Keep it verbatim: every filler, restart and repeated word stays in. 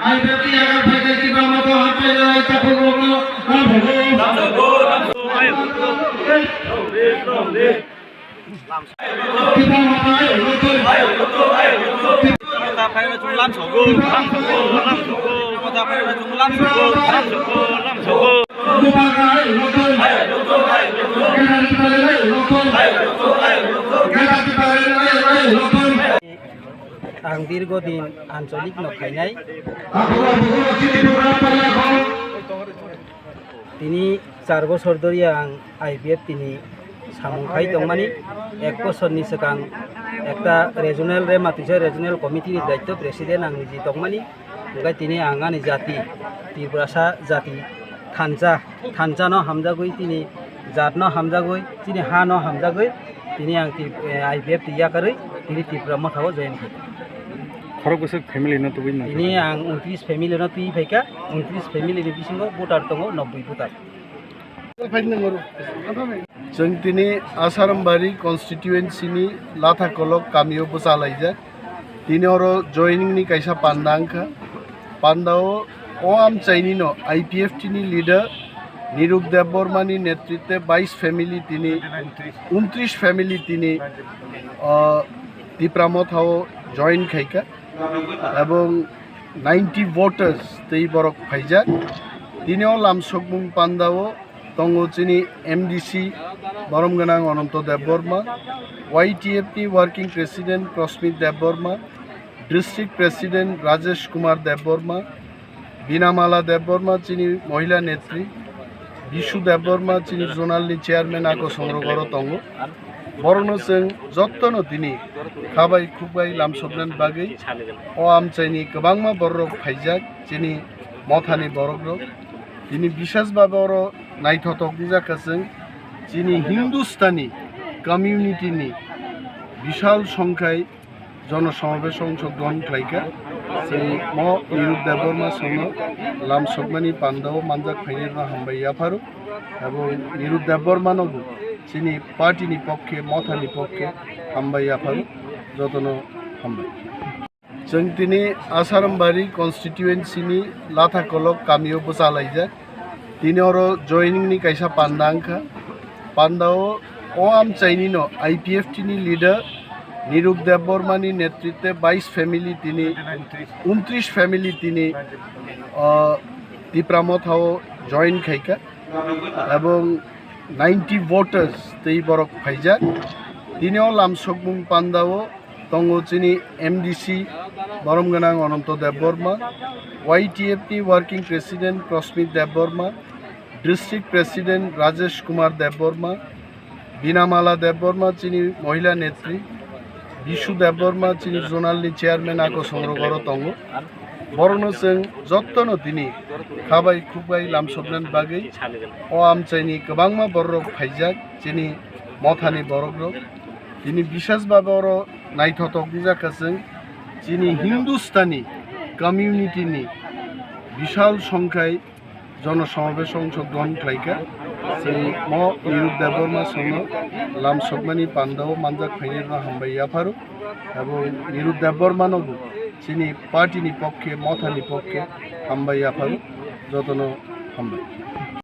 Ai beti yaga phai kai kiba moto hapai lai takhuk rokno lamsogo. Kiba moto ai rokno. Mota phai na chung lamsogo, lamsogo, lamsogo. Mota phai na chung lamsogo, lamsogo, lamsogo. Ang dirgo din ancholik no khainai. Tini char bosor dhori ang I P F T ni samung khai tongmani. Ek bosor ni swkang ekta regional Rema Tuisa regional committee ni daityo president ang niji tongmani. Hwnkhe tini ang ani jati, Tiprasa jati, thansa, thansa no hamjagwi, tini jat no hamjagwi, tini ha no hamjagwi, tini ang T-, eh, I P F T yakarwi tini Tipra Motha o join khaikha. Khorok bwswk family no tubui nang? Tini ang untris family no twi phaikha, untris family ni bisingo voter tongo nobboi voter. Chwng tini Asarambari constituency ni Latha Kolok kamio bwchalaijak. Tini oro joining ni kaisa panda wngkha. Panda o, o amchaini no I P F T ni leader Nirup Debbarma ni netritwe bais family tini, untris family tini, o, Tipra Motha o join khaikha. Ebong ninety voters tei borok phaijak. Tini o lamsokmung panda o tongo chini M D C borom gwnang Ananto Debbarma, Y T F ni working president Prosmit Debbarma, district president Rajesh Kumar Debbarma, Binamala Debbarma chini mohila netri, Bishu Debbarma chini zonal ni chairman ako songrok oro tongo. Borokno chwng jottono tini khabai khukbai lamsoknani bagwi o amchaini kwbangma borok phaijak chini mothani borokrok. Tini bishes babe oro naithotok wngjak kha chwng chini Hindustani community ni bishal songkhai jono somabesh ongshogron khlaikha. Chwng mo Nirup Debbarma songno lamsokmani pandao manjak phainai rwno hambai yapharo. Abo Nirup Debbarmano bo chini party ni pokkhe, motha ni pokkhe hambai yapharo, jotono hambai. Chwng tini Asarambari constituency ni Latha Kolok kamio bwchalaijak. Tini oro joining ni kaisa panda wngkha. Panda o, o amchaini no I P F T ni leader Nirup Debbarma ni netritwe bais family tini, untris family tini, o, Tipra Motha o join khaikha. Ebong ninety voters tei borok phaijak. Tini o lamsokmung panda o tongo chini M D C borom gwnang Ananto Debbarma, Y T F ni working president Prosmit Debbarma, district president Rajesh Kumar Debbarma, Binamala Debbarma chini mohila netri, Bishu Debbarma chini zonal ni chairman ako songrok oro tongo. Borokno chwng jottono tini khabai khukbai lamsoknani bagwi o amchaini kwbangma bororok phaijak, chini mothani borokrok. Tini bishes babe oro naithotok wngjak kha chwng chini Hindustani community ni bishal songkhai jono somabesh ongshogron khlaikha. Chwng mo Nirup Debbarma songno lamsokmani pandao manjak phainai rwno hambai yapharo. Abo Nirup Debbarmano bo chini party ni pokkhe, motha ni pokkhe hambai yapharo, jotono hambai.